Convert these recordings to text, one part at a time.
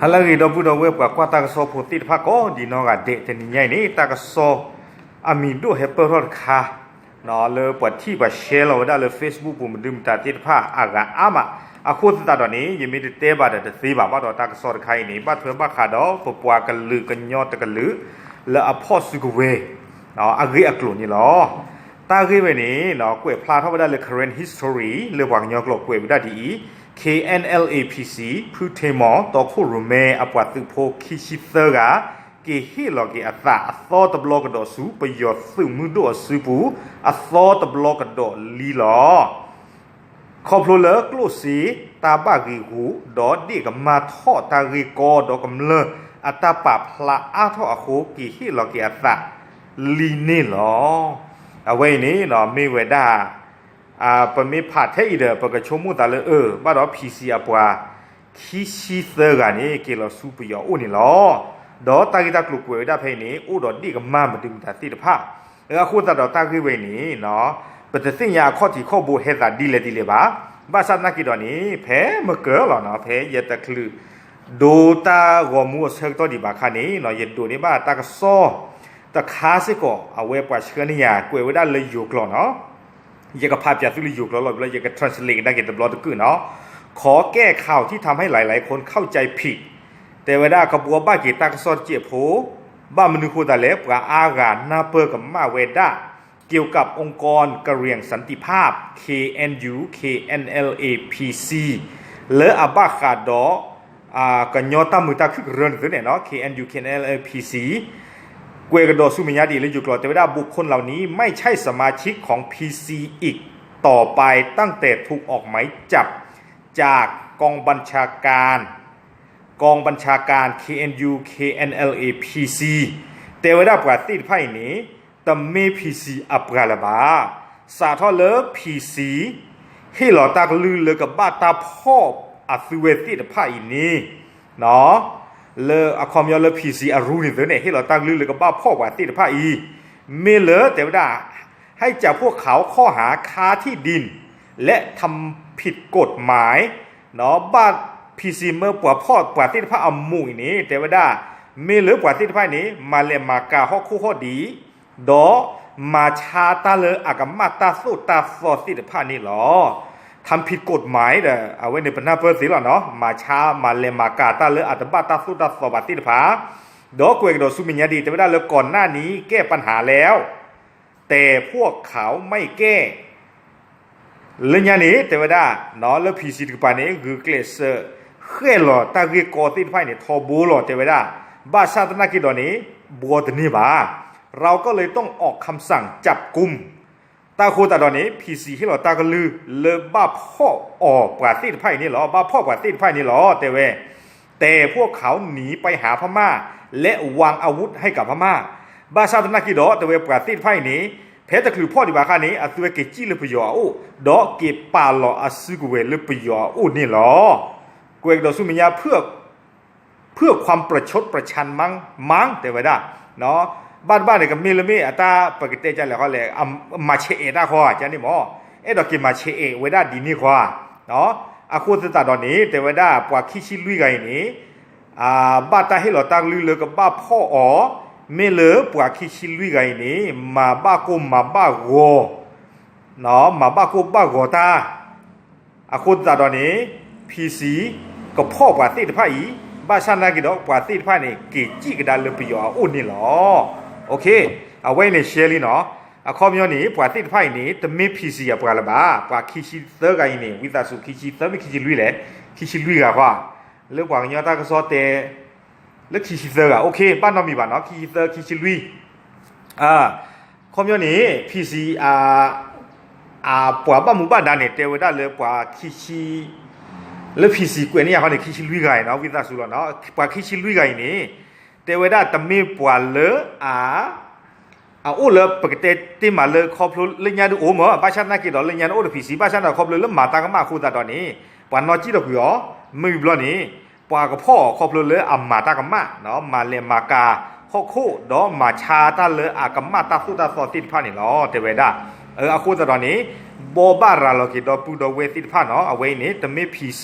ဟါလၢအဂ့ၤ ဒီပုၢ်ဒီဝဲၢ် ပှၤကွၢ်တၢ်ကစီၣ်ဖိသ့ၣ်တဖၣ် ကိးဒံးနီၢ်ဂၤဒဲး, တနံၤညါအံၤန့ၣ် တၢ်ကစီၣ်အမံၤဒိၣ်ဟဲပၢၢ်ထီၣ်တခါ လၢပှၤထံၣ်ပှၤ share လီၤဝဲဒၣ်လၢ Facebook ပူၤ မနုၤမတၤသ့ၣ်တဖၣ် အဂၤအါမး. အဃိသတးဒီးန့ၣ် ယမ့ၢ်တတဲဘၣ်ဒီးတသ့ဘၣ်, ဘၣ်ဒီးတၢ်ကစီၣ်တခါအံၤန့ၣ် ဘၣ်ထွဲဘၣ်ဃးဒီးပပှၤကလုာ်ကညီတကလုာ် လၢအဖီၣ်စုကဝဲၤ အဂ့ၢ်အကျိၤန့ၣ်လီၤ. တၢ်ဂ့ၢ်ဝဲန့ၣ် ကွဲးဖျါထီၣ်ဝဲဒၣ်လၢ Karen History လၢပှၤကညီကျိာ်ကွဲးဝဲဒၣ်ဒ်အံၤ, K N L A P C ဖုထ့မီၢ် တီခိၣ်ရိၣ်မဲအပှၤသုးဖိခံဆံသၢဂၤ က့ၤဟ့ၣ်လီၤက့ၤအသး အသီတဘျီကဒီးဆူ ပယီၤသုးမုၢ်ဒိၣ်အစုပူၤ အသီတဘျီကဒီးလံလီၤ. ခီဖျိလၢကျိၣ်စ့တၢ်ဘၣ်ဂ့ၤဂူာ် ဒီးဒ့ၣ်ကမၢ်ထီၣ်တၢ်ဂ့ၢ်ကီ ဒီးကမျၢၢ်အတၢ်ပာ်ဖျါအါထီၣ်အဃိ က့ၤဟ့ၣ်လီၤက့ၤအသးလံန့ၣ်လီၤ. အဝဲအံၤန့ၣ် မ့ၢ်ဝဲဒၣ် ပမ့ၢ်ဖးထဲအံၤဒီး ပကဆိကမိၣ်သးလၢအၢ ဘၣ်ဒီး P C အပှၤ ခံဆံသၢဂၤန့ၣ် က့ၤလီၤဆူပယီၤအအိၣ်န့ၣ်လီၤ. ဒီးတၢ်ဂ့ၢ်တၢ်ကျိၤကွဲးဝဲဒၣ်ဖဲအံၤန့ၣ် အိၣ်ဒီးဒ့ၣ်ကမၢ်မနုၤမတၤသ့ၣ်တဖၣ်. အဃိသတးဒီးတၢ်ဂ့ၢ်ဝဲအံၤန့ၣ် ပတသ့ၣ်ညါအခီၣ်ထံးခီၣ်ဘိဟဲသးဒ်လဲၣ်ဒ်လဲၣ်ဘၣ်. ဘၣ်ဆၣ်သနာ်က့ဒီးန့ၣ် ဖဲမကၢၤလီၤနီၤ ဖဲယတချုးဒိတၢ်ဂီၤမူအဆၢကတီၢ်ဒံးဘၣ်အခါန့ၣ် ယဒိးန့ၢ်ဘၣ်တၢ်ကစီၣ်တခါစ့ၢ်ကီး အဝဲပှၤဆှၢန့ၢ်ယၤ ကွဲးဝဲဒၣ်လၢယိၤကျိာ်နီၤ. ယကဖးပၠးသုလၢယိၤကျိာ်လီၤ ဘျီယက translate ကဒါက့ၤတဘျီတကုာ်နီၤ. ขอแก้ข่าวที่ทำให้หลายๆคนเข้าใจผิด တဲဝဲဒၣ် ကဘှီဘၣ်က့ၤတၢ်ကစီၣ်တစဲးဖိ, ဘၣ်မနုၤဃိသတးလဲၣ် ပှၤအါဂၤနၢ်ပၢၢ်ကမၣ်ဝဲဒၣ် เกี่ยวกับองค์กรกะเหรี่ยงสันติภาพ K N U K N L A P C လၢအဘၣ်ဃးဒီး ကညီတၢ်မုာ်တၢ်ခုၣ်ကရၢန့ၣ်သုန့ၣ်နီၤ K N U K N L A P C ကွဲးကဒီးဆူမဲာ်ညါဒ်အံၤလၢယိၤကျိာ် တဲဝဲဒၣ် บุคคลเหล่านี้ไม่ใช่สมาชิกของ P C อีกต่อไป ตั้งแต่ถูกออกหมายจับจากกองบัญชาการ กองบัญชาการ K N U K N L A P C တဲဝဲဒၣ်ပှၤသ့ၣ်တဖၣ်အံၤန့ၣ် တမ့ၢ် P C အပှၤလၢၤဘၣ်. စးထီၣ်လၢ P C ဟ့ၣ်လီၤတၢ်ကလုၢ်လၢကဘၣ်တၢ်ဖီၣ်အသုဝဲသ့ၣ်တဖၣ်အံၤန့ၣ် လၢအခီပညီလၢ P C အရူန့ၣ်သုန့ၣ် ဟ့ၣ်လီၤတၢ်ကလုၢ်လၢကဘၣ်ဖီၣ်ပှၤသ့ၣ်တဖၣ်အံၤ မ့ၢ်လၢတဲဝဲဒၣ် ให้จับพวกเขาข้อหาค้าที่ดิน และทำผิดกฎหมาย ဘၣ် P C မၢပှၤဖီၣ်ပှၤသ့ၣ်တဖၣ်အမူးအံၤန့ၣ် တဲဝဲဒၣ် မ့ၢ်လၢပှၤသ့ၣ်တဖၣ်အံၤန့ၣ် မၤလဲၤမၤကၤဟီၣ်ခိၣ်ဟီၣ်ဒံး ဒီးမၤဆါတၢ်လၢအကမၣ်တၢ်သိၣ်တၢ်သီသ့ၣ်တဖၣ်န့ၣ်လီၤ. ทำผิดกฎหมาย ဒီး အဝဲန့ၣ်ပနၢ်ပၢၢ်သ့လီၤနီၤ မၤဆါမၤလဲၤမၤကၤတၢ်လၢအတဘၣ်တၢ်သိၣ်တၢ်သီဘၣ်သ့ၣ်တဖၣ် ဒီးကွဲးကဒီးဆူမဲာ်ညါဒ်အံၤ တဲဝဲဒၣ်လၢ ก่อนหน้านี้แก้ปัญหาแล้ว แต่พวกเขาไม่แก้ လၢညါန့ၣ် တဲဝဲဒၣ် လၢ P C တကပၤန့ၣ် ဂုာ်ကျဲးစၢး ဃဲၣ်လီၤတၢ်ဂ့ၢ်ကီသ့ၣ်တဖၣ်အံၤန့ၣ် ထီဘိလီၤ တဲဝဲဒၣ် ဘၣ်ဆၣ်သနာ်က့ဒီးန့ၣ် ဘှီတန့ၢ်ဘၣ် เราก็เลยต้องออกคำสั่งจับกุม တၢ်ဃိသတးဒီးန့ၣ် P C ဟ့ၣ်လီၤတၢ်ကလုၢ်လၢဘၣ်ဖီၣ်အီၤပှၤသ့ၣ်တဖၣ်အံၤန့ၣ်လီၤ ဘၣ်ဖီၣ်ပှၤသ့ၣ်တဖၣ်အံၤန့ၣ်လီၤ တဲဝဲ แต่พวกเขาหนีไปหาพม่า และวางอาวุธให้กับพม่า ဘၣ်ဆၣ်သနာ်က့ဒီး တဲဝဲပှၤသ့ၣ်တဖၣ်အံၤန့ၣ် ဖဲတချုးဖီၣ်ဒံးဘၣ်အခါန့ၣ် အသုဝဲက့ၤစံၣ်လၢပယီၤအအိၣ် ဒီးက့ၤပာ်လီၤအစုကဝဲၤလၢပယီၤအအိၣ်န့ၣ်လီၤ. ကွဲးကဒီးဆူမဲာ်ညါ เพื่อความประชดประชันมั้ง มั้ง တဲဝဲဒၣ် ဘၣ်တဘၣ်န့ၣ် ကမ့ၢ်လၢမ့ၢ်အတၢ်ပကတဲကလဲၣ်ဃီလဲၣ် မၤဆဲးအဲးတၢ်ဃီ ကန့ၣ်မ့ၢ် အဲၣ်ဒိးက့ၤမၤဆဲးအဲးဝဲဒၣ်ဒ်န့ၣ်ဃီ အဃိသတးဒီးန့ၣ် တဲဝဲဒၣ်ပှၤခံဆံလွံၢ်ဂၤအံၤန့ၣ် ဘၣ်တၢ်ဟ့ၣ်လီၤတၢ်ကလုၢ်လၢကဘၣ်ဖီၣ်အီၤ မ့ၢ်လၢပှၤခံဆံလွံၢ်ဂၤအံၤန့ၣ် မၤဘၣ်ကိၢ်မၤဘၣ်ဂီၤ မၤဘၣ်ကိၢ်ဘၣ်ဂီၤတၢ် အဃိသတးဒီးန့ၣ် P C ကဖီၣ်ပှၤသ့ၣ်တဖၣ်အံၤ ဘၣ်ဆၣ်သနာ်က့ဒီး ပှၤသ့ၣ်တဖၣ်န့ၣ် က့ၤစံၣ်ကဒါလၢပယီၤအအိၣ်န့ၣ်လီၤ. အဝဲအံၤန့ၣ် ရှဲလံနီၤ အခီပညီန့ၣ် ပှၤသ့ၣ်တဖၣ်အံၤန့ၣ် တမ့ၢ် P C အပှၤလၢၤဘၣ် ပှၤခံဆံသၢဂၤအံၤန့ၣ် ဝံသးစူၤ ခံဆံသၢမ့ၢ်ခံဆံလွံၢ်လဲၣ် ခံဆံလွံၢ်ဂၤဃီ လၢပှၤကညီတၢ်ကစီၣ်တဲ လၢခံဆံသၢဂၤ ဘၣ်နီတမံၤဘၣ်နီၤ ခံဆံသၢ ခံဆံလွံၢ် အခီပညီန့ၣ် P C ပှၤဘၣ်မူဘၣ်ဒါန့ၣ် တဲဝဲဒၣ်လၢပှၤခံဆံ လၢ P C ကွဲးန့ၢ်ယၤဃီန့ၣ် ခံဆံလွံၢ်ဂၤအံၤနီၤ ဝံသးစူၤလီၤနီၤ ပှၤခံဆံလွံၢ်ဂၤအံၤန့ၣ် တဲဝဲဒၣ်တမ့ၢ်ပှၤလၢအ အအိၣ်လၢပကတဲတ့ၢ်မးလၢခီဖျိလၢညါဒုးအိၣ်မး ဘၣ်ဆၣ်သနာ်က့ဒီးလၢညါန့ၣ်အိၣ်ဒီး P C ဘၣ်ဆၣ်သနာ်က့ဒီးခီဖျိလၢမၤတၢ်ကမၣ်အဃိသတးဒီးန့ၣ် ပှၤနီၣ်စံၣ်ထီၣ်ကွံာ်အီၤ မ့ၢ်ဝံၤဘျီန့ၣ် ပှၤကဖီၣ်အီၤခီဖျိလၢအမၤတၢ်ကမၣ် မၤလဲၤမၤကၤဟီၣ်ခိၣ် ဒီးမၤဆါတၢ်လၢအကမၣ်တၢ်သိၣ်တၢ်သီသ့ၣ်တဖၣ်န့ၣ်လီၤ တဲဝဲဒၣ် အဃိသတးဒီးန့ၣ် ဘိးဘၣ်ရၤလီၤက့ၤဒီပုၢ်ဒီဝဲၢ်သ့ၣ်တဖၣ်နီၤ အဝဲအံၤန့ၣ် တမ့ၢ် P C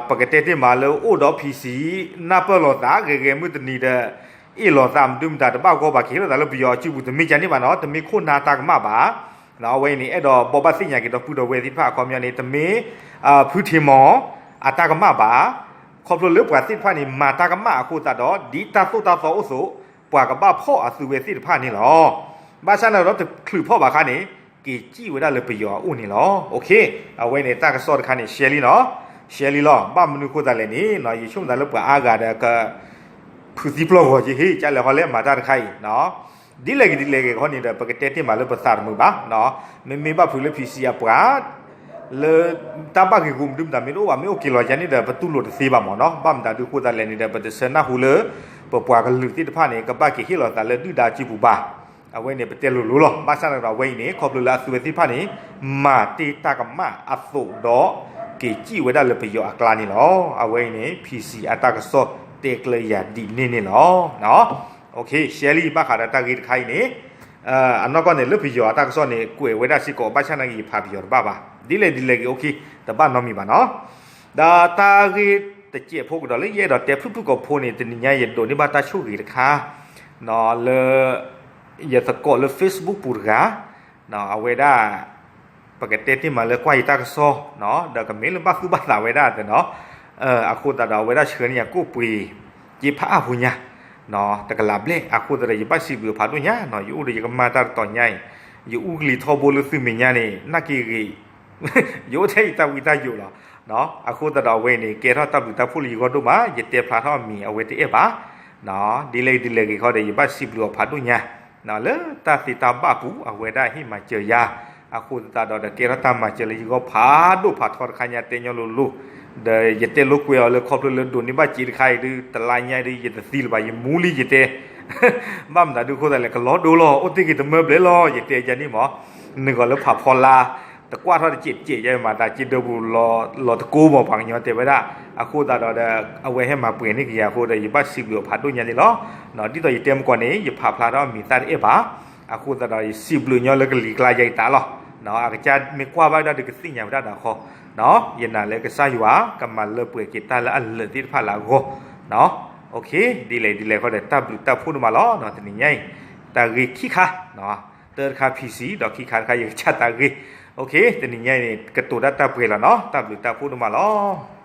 ပကတဲတ့ၢ်မးလၢအိၣ်ဒီး PC နၢ်ပၢၢ်လိာ်သး ဂဲၤဂဲၤမုၢ်တနံၤဒီး အ့ၣ်လိာ်သးမနုၤမတၤ တဘၣ်ဂီၢ်ဘၣ်က့ၤလိာ်သးလၢပယီၤအစုပူၤ တမ့ၢ်ကန့ၣ်ဘၣ်နီၤ, တမ့ၢ်ခိၣ်နၢ်တၢ်ကမၣ်ဘၣ်. အဝဲအံၤန့ၣ် အဲၣ်ဒိးဘိးဘၣ်သ့ၣ်ညါက့ၤဒီပုၢ်ဒီဝဲၢ်သ့ၣ်တဖၣ်အခီပညီန့ၣ် တမ့ၢ် ဖုထ့မီၤ အတၢ်ကမၣ်ဘၣ်. ခီဖျိလၢပှၤသ့ၣ်တဖၣ်န့ၣ် မၤတၢ်ကမၣ်အဃိသတးဒီး ဒ်တၢ်သိၣ်တၢ်သီအိၣ်အသိး ပှၤကဘၣ်ဖီၣ်အသုဝဲသ့ၣ်တဖၣ်န့ၣ်လီၤ. ဘၣ်ဆၣ်န့ၣ်ဒီးတချုးဖီၣ်ဘၣ်အခါန့ၣ် က့ၤစံၣ်ဝဲဒၣ်လၢပယီၤအအိၣ်န့ၣ်လီၤ. အဝဲန့ၣ်တၢ်ကစီၣ်တခါန့ၣ် ရှဲလံနီၤ, ရှဲလံလီၤ. ဘၣ်မနုၤအဃိသတးလဲၣ်န့ၣ် ယဆိကမိၣ်သးလၢပှၤအါဂၤဒီးက ဖုးသံပျီၢ်ဂီၤက့ၤဟ့ၣ် ကလဲၤဟီလဲၣ်မၤတၢ်တခါအံၤ ဒ်လဲၣ်ဂ့ၤဒ်လဲၣ်ဂ့ၤခီန့ၣ်ဒီး ပကတဲတ့ၢ်မးလၢပသးတမုာ်ဘၣ်. မ့မ့ၢ်ဘၣ်ဖုးလၢ PC အပှၤ လၢတၢ်ဘၣ်ဂ့ၤဂူာ်မနုၤမတၤမ့ၢ်တအိၣ်ဘၣ် မ့ၢ်အိၣ်က့ၤလီၤယၤန့ၣ်ဒီး ပတူၢ်လိာ်တသ့ဘၣ်မးနီၤ. ဘၣ်မတၤဒုးအဃိသတးလဲၣ်န့ၣ်ဒီး ပတဆၢနၢ်ဟူလၢ ပပှၤကလုာ်သ့ၣ်တဖၣ်န့ၣ် ကဘၣ်က့ၤဟ့ၣ်လီၤသးလၢဒုၣ်ဒါစုပူၤဘၣ်. အဝဲန့ၣ်ပတဲလိၤလိၤလီၤ. ဘၣ်ဆၣ်န့ၣ်ဒီးအဝဲအံၤန့ၣ် ခီဖျိလၢအသုဝဲသ့ၣ်တဖၣ်န့ၣ် မၤတ့ၢ်တၢ်ကမၣ်အသိးဒီး က့ၤစံၣ်ဝဲဒၣ်လၢပယီၤအကျါန့ၣ်လီၤ. အဝဲအံၤန့ၣ် PC အတၢ်ကစီၣ်တဲကျၢၤယၤဒ်န့ၣ်န့ၣ်လီၤ. ရှဲလံ ဘၣ်ဃးဒီးတၢ်ဂ့ၢ်တခါအံၤန့ၣ် အနီၢ်ကီၢ်န့ၣ် လၢပယီၤအတၢ်ကစီၣ်န့ၣ် ကွဲးဝဲဒၣ်စ့ၢ်ကီး ဘၣ်ဆၣ်နာ်က့ ယဖးပယီၤတဘၣ်ဘၣ်. ဒ်လဲၣ်ဒ်လဲၣ်ဂ့ၤ အိၣ်ခ့ တဘၣ်နီတမံၤဘၣ်နီၤ. ဒီးတၢ်ဂ့ၢ်တစဲးဖိကဒီးလၢယအဲၣ်ဒိးတဲဖုၣ်ဖုၣ်ကိာ်ဖိန့ၣ် တနံၤညါ ယဒိးန့ၢ်ဘၣ်တၢ်ဆိၣ်ဂ့ၤတခါ လၢ ယသကိးလၢ Facebook ပူၤတဂၤ အဝဲဒၣ် ပကတဲတ့ၢ်မးလၢကွၢ်ယတၢ်ကစီၣ် ဒီးကမ့ၢ်လၢဘၣ်သူၣ်ဘၣ်သးဝဲဒၣ်သ့ၣ်နီၤ. အဃိသတးဒီးအဝဲဒၣ်ဆှၢန့ၢ်ယၤကိၣ်ပှ့ၤ က့ဖးအါဖိညါ တကလးဘျဲၣ်. အဃိသတးဒီး ယဘၣ်စံးဘျုးအဖးဒိၣ်ညါနီၤ. ယအိၣ်ဒီးယကမၢ်တၢ်တတီၤညါအံၤ ယအူကလံၤထီဘိလၢသုမဲာ်ညါန့ၣ် နာ်က့ဂ့ၤ ယအိၣ်ထဲယတၢ်ဝံတၢ်ယိးလီၤ. အဃိသတးဒီးအဝဲအံၤန့ၣ် ကဲထီၣ်တၢ်ဘျုးတၢ်ဖှိၣ်လၢယဂီၢ်ဒိၣ်မး, ယတဲဖျါထီၣ်အမံၤအဝဲတအဲၣ်ဘၣ်. ဒ်လဲၣ်ဒ်လဲၣ်ဂ့ၤခီဒီး ယဘၣ်စံးဘျုးအီၤဖးဒိၣ်ညါ လၢတၢ်သ့တၢ်ဘၣ်ပူၤ အဝဲဒၣ်ဟ့ၣ်မၤစၢၤယၤ, အဃိသတးဒီးဒီးကဲထီၣ်တၢ်မၤစၢၤလၢယဂီၢ်ဖးဒိၣ်ဖးထီတခါညါ တဲညီလိၤလိၤ, ဒီးယတဲလိာ်ကွဲအီၤလၢခီဖျိလၢဒိးန့ၢ်ဘၣ်စ့တခါအံၤဒုး တလါညါအံၤဒုး ယတသံလၢၤဘၣ် ယမူလံယတဲ ဘၣ်မနုၤဒုးအဃိသတးလဲၣ် ကလီၤဒိလီၤ အိၣ်တ့ၢ်က့ၤတမၢဘျဲၣ်လီၤ ယတဲယၤန့ၣ်မး, နဂီၢ်လၢဖးဖီလာ် တကွၢ်ထီၣ်တစဲးတစဲးယဲမၤသးစ့ဒၢပူၤ လီၤတကိးမး ပှၤကညီတဲဝဲဒၣ်, အဃိသတးဒီးဒီး အဝဲဟဲမၤပှဲၤန့ၢ်က့ၤယၤအဃိဒီး ယဘၣ်စံးဘျုးအီၤဖးဒိၣ်ညါန့ၣ်လီၤ. ဒ်သိးယတဲမကီၢ်န့ၣ် ယဖးဖျါထီၣ်အမံၤသၣ်တအဲၣ်ဘၣ်, အဃိသတးဒီးယစံးဘျုးညီလၢကလံၤကျါယၤအံၤတၢ်လီၤ. အကစၢ်မ့ၢ်ကွၢ်ဘၣ်ဒၣ်ဒီးကသ့ၣ်ညါဝဲဒၣ်ဒီးဃီ, ယနာ်လၢကစၢ်ယွၤ ကမၤလၢပှဲၤက့ၤတၢ်လၢအလၢာ်သ့ၣ်တဖၣ်လၢအဂီၢ်, ဒ်လဲၣ်ဒ်လဲၣ်ဃီဒီး တၢ်ဘျုးတၢ်ဖှိၣ်ဒိၣ်မးလီၤ. တနံၤညါအံၤ တၢ်ဂ့ၢ်ခံခါ, တၢတခါ PC ဒီးခံခါတခါ ယကစၢ်တၢ်ဂ့ၢ်, တနံၤညါအံၤန့ၣ် ကတိၤတၢ်တၢ်ပှဲၤလီၤနီၤ, တၢ်ဘျုးတၢ်ဖှိၣ်ဒိၣ်မးလီၤ.